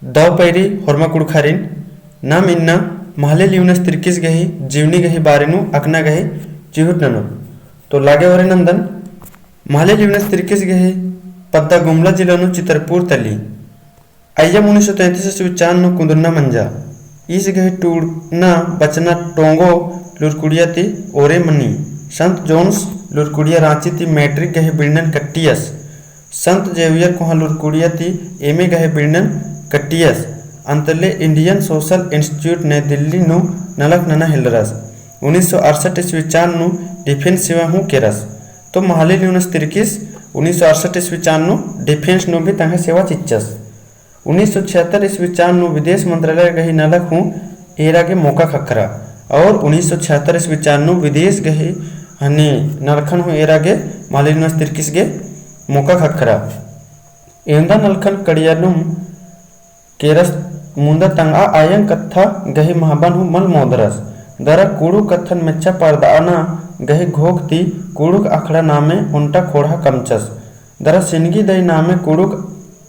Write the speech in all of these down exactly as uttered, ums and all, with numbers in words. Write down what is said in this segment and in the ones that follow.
दव पैरी होरमा कुँड़ुख़ारिन, नाम इन्ना महलिल यूनुस तिर्कीस गही जीवनी गही बारे नू अख़ना गही चिहुट ननोत। तो लागे ओरे नंदन, महलिल यूनुस तिर्कीस गही पद्दा गुमला जिला नू चितरपुर तली। अइय्यम उन्नीस सौ तैंतीस ईस्वी चान नू कुन्दुरना मंजा। ईस गही टूड़ना बचना टोंगो लुरकुड़िया ती ओरे मनी। संत जोन्स लुरकुड़िया राँची ती मैट्रिक गही बिड़नन कट्टियस। संत जेवियर कोहाँ लुरकुड़िया ती एमए गही बिड़नन कट्टियस। अंतले Indian Social Institute नई दिल्ली नू नलख नना हेलरस। उन्नीस सौ अड़सठ ईस्वी चान नू डिफेंस सेवा हूँ केरस। तो महलिल यूनुस तिर्कीस उन्नीस सौ अड़सठ ईस्वी चान नू डिफेंस नू भी तंग्है सेवा चिच्चस। उन्नीस सौ छिहत्तर ईस्वी चान नू विदेश मंत्रालय गही नलख हूँ एरा गे मौका ख़क्खरा। और उन्नीस सौ छिहत्तर ईस्वी चान नू विदेश गही हनी नलखन हूँ एरा गे महलिल यूनुस तिर्कीस गे मौका ख़क्खरा। एवंदा नलखन कड़ियानुम केरस मुन्दा तंगआ आयंग कत्था गही महबन हूँ मल मोदरस। दरा कुँड़ुख़ कत्थन मेच्छा परदआना गही घोख ती कुँड़ुख़ अखड़ा नामे ओन्टा ख़ोंड़हा कमचस। दरा सिनगी दई नामे कुँड़ुख़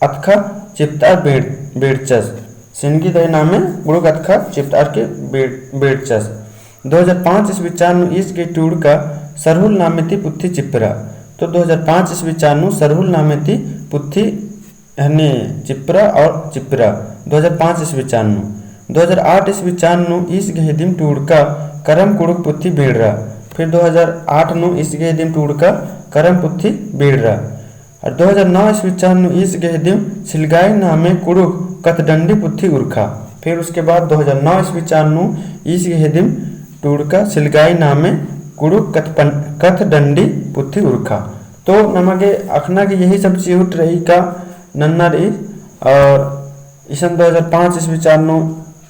अतख़ा चिप्तअर बेड़-, बेड़चस। सिनगी दई नामे कुँड़ुख़ अतख़ा चिप्तअर के बेड़-, बेड़चस। दो हज़ार पाँच ईस्वी चान नू ईस गही टूड़का सरहुल नामे ती पुथी चिप्परा। तो दो हज़ार पाँच ईस्वी चान नू सरहुल नामे ती पुथी हनी चिप्परा और चिप्परा दो हज़ार पाँच ईस्वी चान नू। दो हज़ार आठ ईस्वी चान नू ईस गही दिम टूड़का करम कुँड़ुख़ पुथी बेड़रा। फिर दो हज़ार आठ नू ईस गही दिम टूड़का करम पुथी बेड़रा। और दो हज़ार नौ ईस्वी चान नू ईस गही दिम सिलगाई नामे कुँड़ुख़ कथडंडी पुथी उरखा। फिर उसके बाद दो हज़ार नौ ईस्वी चान नू ईस गही दिम टूड़का सिलगाई नामे कुँड़ुख़ कथपन-, कथडंडी पुथी उरखा। तो नमा गे अख़ना गे यही सब चिहुट रई का नन्ना रई। और इसन दो हज़ार पाँच ईस्वी चान नू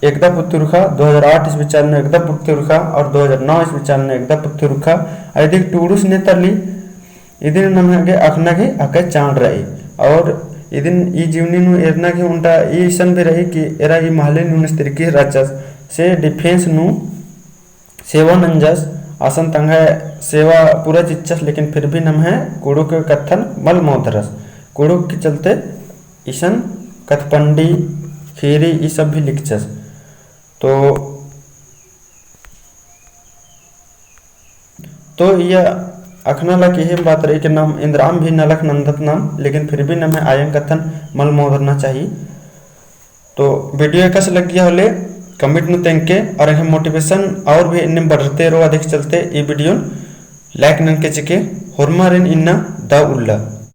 एकदा पुथी उरखा, दो हज़ार आठ ईस्वी चान नू एकदा पुथी उरखा और दो हज़ार नौ ईस्वी चान नू एकदा पुथी उरखा। अइदिक टूड़ुस नेतरली इदिन नम्है गे अख़ना गे अकय चाड़ रई। और इदिन ई जीवनी नू एरना गे ओन्टा ई इसन भी रई कि एरा ई महलिल यूनुस तिर्की रहचस से डिफेंस नू सेवा नंजस, असन तंग्है सेवा पूरा चिच्चस, लेकिन फिर भी नम्है कुँड़ुख़ कत्थन मल मोदरस। कुँड़ुख़ के चलते इसन कथपंडी, खीरी ई सब भी लिखचस। तो, तो इया अख़ना ला कि एम बात रई कि नाम इन्द्राम भी नलख नंदत नाम, लेकिन फिर भी नम्है आयंग कत्थन मल मोदरना चाही। तो video एकासे लग्गिया होले comment नू तेंगके और एंग्है motivation और भी इन्ने बढ़ते रओ, अदिक चलते ई video like ननके चिके। होरमारिन इन्ना दव उल्ला।